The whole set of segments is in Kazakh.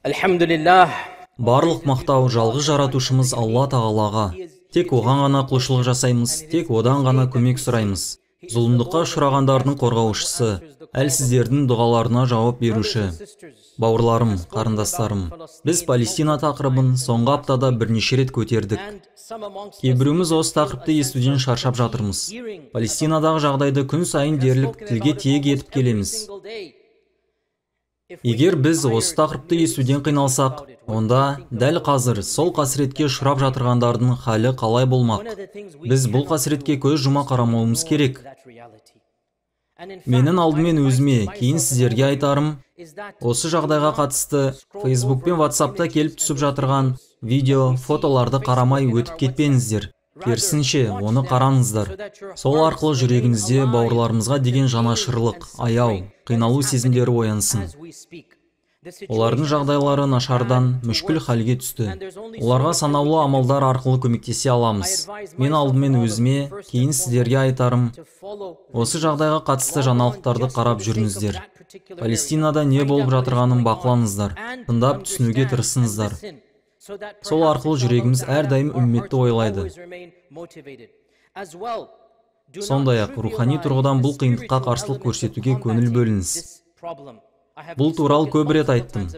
Alhamdulillah. Барлық мақтау жалғыз жаратушымыз Алла Тағалаға. Тек оған ғана құлшылық жасаймыз, тек одан ғана көмек сұраймыз. Зұлымдыққа ұшырағандардың қорғаушысы, әлсіздердің дұғаларына жауап беруші. Бауырларым, қарындастарым, біз Палестина тақырыбын соңғы аптада бірнеше рет көтердік. Кейбіреуміз осы тақырыпты естуден шаршап жатырмыз. Палестинадағы жағдайды күн сайын дерлік тілге тиек етіп келеміз. Егер біз осы тақырыпты естуден қиналсақ, онда дәл қазір сол қасіретке ұшырап жатырғандардың халі қалай болмақ? Біз бұл қасіретке көз жұма қарамауымыз керек. Менің алдымен өзіме, кейін сіздерге айтарым, осы жағдайға қатысты Facebook пен WhatsAppта келіп түсіп жатырған видео, фотоларды қарамай өтіп кетпеңіздер. Керісінше, оны қараңыздар. Сол арқылы жүрегіңізде бауырларымызға деген жанашырлық, аяу, қиналу сезімдері оянсын. Олардың жағдайлары нашардан мүшкіл халге түсті. Оларға санаулы амалдар арқылы көмектесе аламыз. Мен алдымен өзіме, кейін сіздерге айтарым, осы жағдайға қатысты жаңалықтарды қарап жүріңіздер. Палестинада не болып жатырғанын бақылаңыздар, тыңдап түсінуге тырысыңыздар. Сол арқылы жүрегіміз әрдайым үмметті ойлайды. Сондай-ақ, рухани тұрғыдан бұл қиындыққа қарсылық көрсетуге көңіл бөліңіз. Бұл туралы көп рет айттым.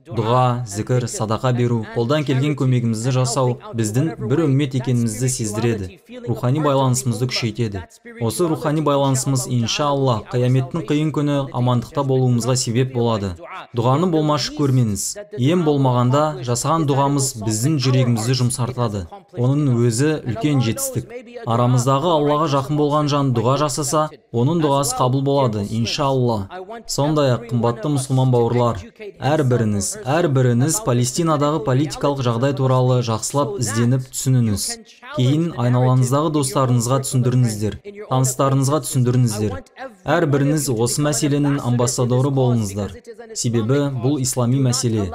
Дұға, зікір, садақа беру, қолдан келген көмегімізді жасау біздің бір үммет екенімізді сездіреді, рухани байланысымызды күшейтеді. Осы рухани байланысымыз, иншалла, қияметтің қиын күні амандықта болуымызға себеп болады. Дұғаны болмашы көрмеңіз. Ең болмағанда жасаған дұғамыз біздің жүрегімізді жұмсартады. Оның өзі үлкен жетістік. Арамыздағы Аллаға жақын болған жан дұға жасаса, оның дұғасы қабыл болады, иншалла. Сондай-ақ, қымбатты мұсылман бауырлар, әрбіріңіз Палестинадағы политикалық жағдай туралы жақсылап ізденіп түсініңіз. Кейін айналаңыздағы достарыңызға түсіндіріңіздер, таныстарыңызға түсіндіріңіздер. Әрбіріңіз осы мәселенің амбассадоры болыңыздар. Себебі бұл ислами мәселе.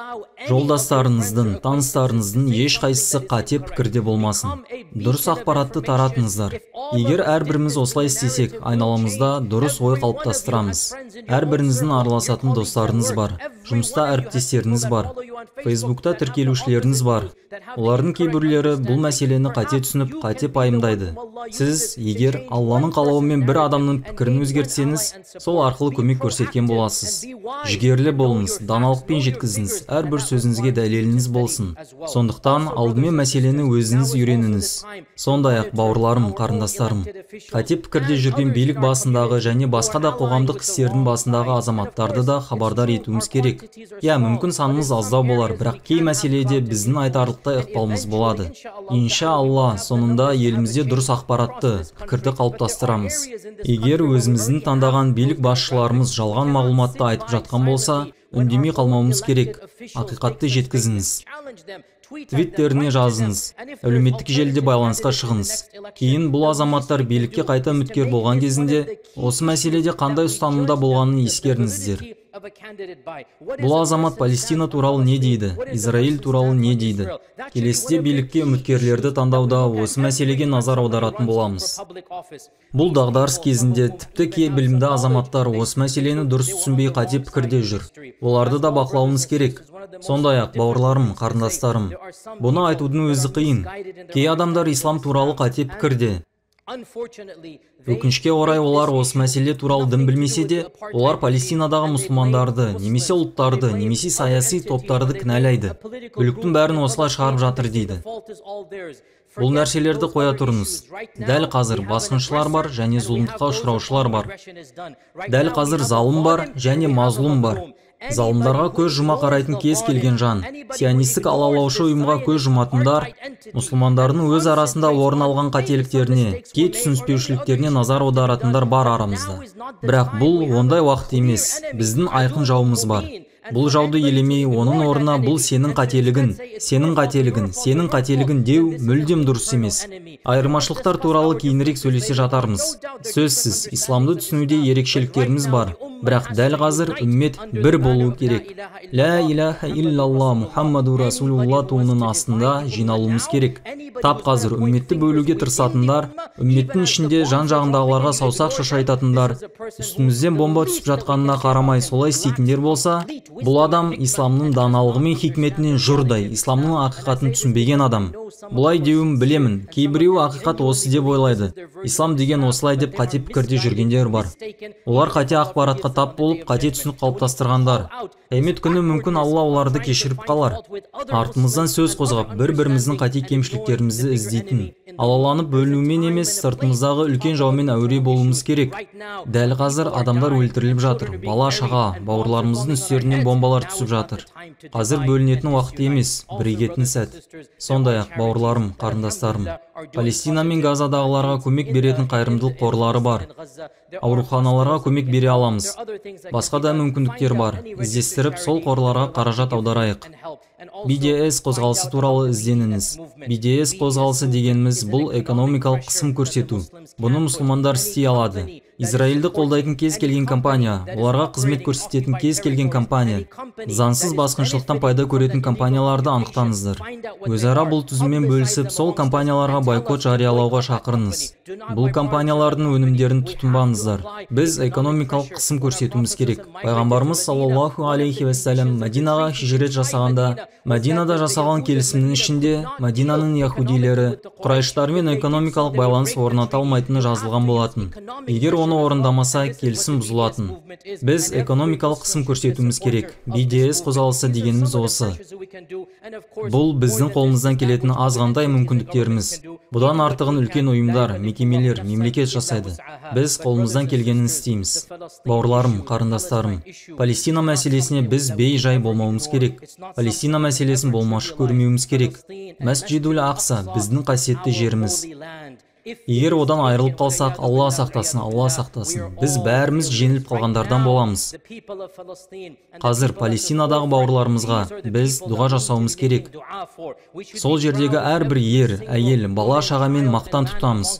Жолдастарыңыздың, таныстарыңыздың ешқайсысы қате пікірде болмасын. Дұрыс ақпаратты таратыңыздар. Егер әрбіріміз осылай істесек, айналамызда дұрыс ой қалыптастырамыз. Әрбіріңіздің араласатын достарыңыз бар, жұмыста әріптестеріңіз бар, Фейсбукта тіркелушілеріңіз бар. Олардың кейбіреулері бұл мәселені қате түсініп, қате пайымдайды. Сіз егер Алланың қалауымен бір адамның пікірін өзгертсеңіз, сол арқылы көмек көрсеткен боласыз. Жігерлі болыңыз, даналықпен жеткізіңіз, әрбір сөзіңізге дәлеліңіз болсын. Сондықтан алдымен мәселені өзіңіз үйреніңіз. Сондай-ақ, бауырларым, қарындастарым, қате пікірде жүрген билік басындағы және басқа да қоғамдық істердің басындағы азаматтарды да хабардар етуіміз керек. Иә, мүмкін санымыз аздау болар, бірақ кей мәселеде біздің айтарлықтай ықпалымыз болады. Инша Алла, соңында елімізде дұрыс ақпаратты, пікірді қалыптастырамыз. Егер өзіміздің таңдаған билік басшыларымыз жалған мағлұматты айтып жатқан болса, үндемей қалмауымыз керек. Ақиқатты жеткізіңіз. Твиттеріне жазыңыз, әлеуметтік желіде байланысқа шығыңыз. Кейін бұл азаматтар билікке қайта үміткер болған кезінде осы мәселеде қандай ұстанымда болғанын ескеріңіздер. Бұл азамат Палестина туралы не дейді, Израиль туралы не дейді? Келесіде билікке үміткерлерді таңдауда осы мәселеге назар аударатын боламыз. Бұл дағдарыс кезінде тіпті кей білімді азаматтар осы мәселені дұрыс түсінбей қате пікірде жүр. Оларды да бақылауымыз керек. Сондай-ақ, бауырларым, қарындастарым, бұны айтудың өзі қиын. Кей адамдар ислам туралы қате пікірде. Өкінішке орай, олар осы мәселе туралы дым білмесе де, олар Палестинадағы мұсылмандарды, немесе ұлттарды, немесе саяси топтарды кінәлайды. Бүліктің бәрін осылай шығарып жатыр дейді. Бұл нәрселерді қоя тұрыңыз. Дәл қазір басқыншылар бар және зұлымдыққа ұшыраушылар бар. Дәл қазір залым бар және мазлұм бар. Залымдарға көз жұма қарайтын кез келген жан, сионистік алалаушы ұйымға көз жұматындар, мұсылмандардың өз арасында орын алған қателіктеріне, кей түсініспеушіліктеріне назар аударатындар бар арамызда. Бірақ бұл ондай уақыт емес, біздің айқын жауымыз бар. Бұл жауды елемей, оның орнына бұл сенің қателігін, сенің қателігін, сенің қателігін деу мүлдем дұрыс емес. Айырмашылықтар туралы кейінірек сөйлесе жатармыз. Сөзсіз, исламды түсінуде ерекшеліктеріміз бар. Бірақ дәл қазір үммет бір болу керек. Ля иляха иллалла Мухаммаду Расулулла туының астында жиналуымыз керек. Тап қазір үмметті бөлуге тырысатындар, үмметтің ішінде жан-жағындағыларға саусақ шошайтатындар, үстімізден бомба түсіп жатқанына қарамай солай істейтіндер болса, бұл адам исламның даналығы мен хикметінен жұрдай, исламның ақиқатын түсінбеген адам. Бұлай деуім білемін, кейбіреуі ақиқат осы деп ойлайды. Ислам деген осылай деп қате пікірде жүргендер бар. Олар қате ақпаратқа тап болып, қате түсінік қалыптастырғандар. Қиямет күні мүмкін Алла оларды кешіріп қалар. Артымыздан сөз қозғап, бір-біріміздің қате кемшіліктерімізді іздейтін. Алаланып бөлінумен емес, сыртымыздағы үлкен жаумен әуре болуымыз керек. Дәл қазір адамдар өлтіріліп жатыр, бала-шаға, бауырларымыздың үстерінен бомбалар түсіп жатыр. Қазір бөлінетін уақыт емес, бірігетін сәт. Сондай-ақ, бауырларым, қарындастарым, Палестина мен Газадағыларға көмек беретін қайырымдылық қорлары бар. Ауруханаларға көмек бере аламыз. Басқа да мүмкіндіктер бар. Іздестіріп, сол қорларға қаражат аударайық. BDS қозғалысы туралы ізденіңіз. BDS қозғалысы дегеніміз бұл экономикалық қысым көрсету. Бұны мұсылмандар істей алады. Израильді қолдайтын кез келген компания, оларға қызмет көрсететін кез келген компания, заңсыз басқыншылықтан пайда көретін компанияларды анықтаңыздар. Өзара бұл тізіммен бөлісіп, сол компанияларға бойкот жариялауға шақырыңыз. Бұл компаниялардың өнімдерін тұтынбаңыздар. Біз экономикалық қысым көрсетуіміз керек. Пайғамбарымыз саллаллаху алейхи уассалам Мәдинаға хижрет жасағанда, Мәдинада жасалған келісімнің ішінде Мәдинаның яхудилері құрайыштармен экономикалық байланыс орната алмайтыны жазылған болатын. Егер оны орындамаса, келісім бұзылатын. Біз экономикалық қысым көрсетуіміз керек. BDS қозғалысы дегеніміз осы. Бұл біздің қолымыздан келетін азғантай мүмкіндіктеріміз. Бұдан артығын үлкен ұйымдар, мекемелер, мемлекет жасайды. Біз қолымыздан келгенін істейміз. Бауырларым, қарындастарым, Палестина мәселесіне біз бей-жай болмауымыз керек. Палестина мәселесін болмашы көрмеуіміз керек. Мәсжидул Ақса біздің қасиетті жеріміз. Егер одан айырылып қалсақ, Алла сақтасын, Алла сақтасын. Біз бәріміз жеңіліп қалғандардан боламыз. Қазір Палестинадағы бауырларымызға біз дұға жасауымыз керек. Сол жердегі әрбір ер, әйел, бала шағамен мақтан тұтамыз.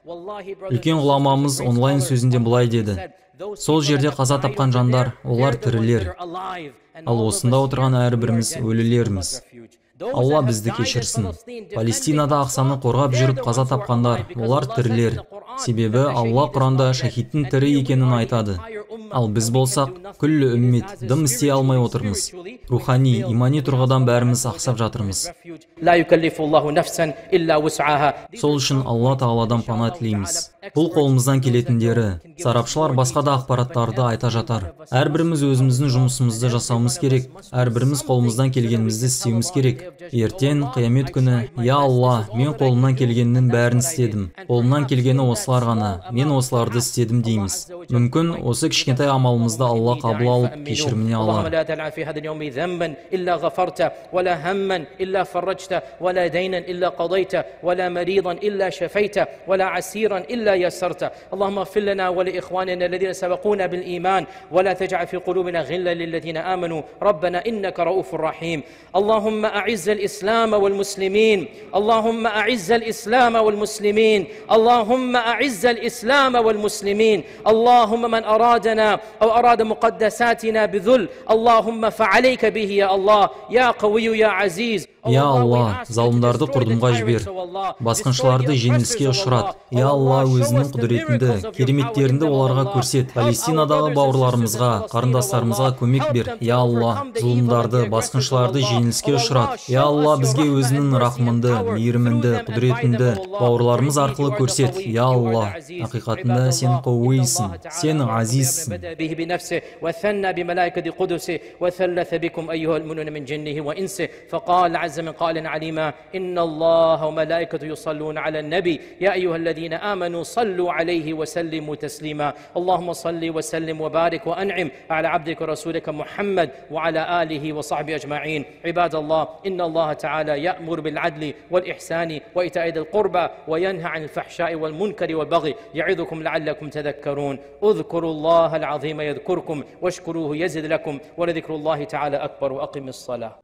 Үлкен ғұламамыз онлайн сөзінде былай деді. Сол жерде қаза тапқан жандар, олар тірілер. Ал осында отырған әрбіріміз өлілерміз. Алла бізді кешірсін. Палестинада Ақсаны қорғап жүріп қаза тапқандар, олар тірілер. Себебі Алла Құранда шахидтің тірі екенін айтады. Ал біз болсақ, күллі үммет дым істей алмай отырмыз. Рухани, имани тұрғыдан бәріміз ақсап жатырмыз. Сол үшін Алла Тағаладан пана тілейміз. Бұл қолымыздан келетіндері. Сарапшылар басқа да ақпараттарды айта жатар. Әрбіріміз өзіміздің жұмысымызды жасауымыз керек. Әрбіріміз қолымыздан келгенімізді істеуіміз керек. Ертең, қиямет күні, «Я Алла, мен қолымнан келгеннің бәрін істедім. Қолымнан келгені осылар ғана. Мен осыларды істедім» дейміз. Мүмкін, осы кішкентай амалымызды Алла қабыл алып, кешіріміне алар. اللهم اغفر لنا ولإخواننا الذين سبقونا بالإيمان ولا تجعل في قلوبنا غلا للذين آمنوا ربنا إنك رؤوف رحيم. اللهم أعز الإسلام والمسلمين، اللهم أعز الإسلام والمسلمين، اللهم أعز الإسلام والمسلمين. اللهم من أرادنا أو أراد مقدساتنا بذل اللهم فعليك به يا الله يا قوي يا عزيز. Я Алла, залымдарды құрдымға жібер, басқыншыларды жеңіліске ұшырат. Я Алла, өзінің құдіретіңді, кереметтеріңді оларға көрсет. Палестинадағы бауырларымызға, қарындастарымызға көмек бер. Я Алла, зұлымдарды, басқыншыларды жеңіліске ұшырат. Я Алла, бізге өзінің рахымыңды, мейіріміңді, құдіретіңді бауырларымыз арқылы көрсет. Я Алла, ақиқатында сен қауисың, сен азизсің. عز من قائل عليما إن الله وملائكته يصلون على النبي يا أيها الذين آمنوا صلوا عليه وسلموا تسليما. اللهم صل وسلم وبارك وأنعم على عبدك ورسولك محمد وعلى آله وصحبه أجمعين. عباد الله، إن الله تعالى يأمر بالعدل والإحسان وإيتاء ذي القربى وينهى عن الفحشاء والمنكر والبغي يعظكم لعلكم تذكرون. اذكروا الله العظيم يذكركم واشكروه يزد لكم ولذكر الله تعالى أكبر وأقم الصلاة.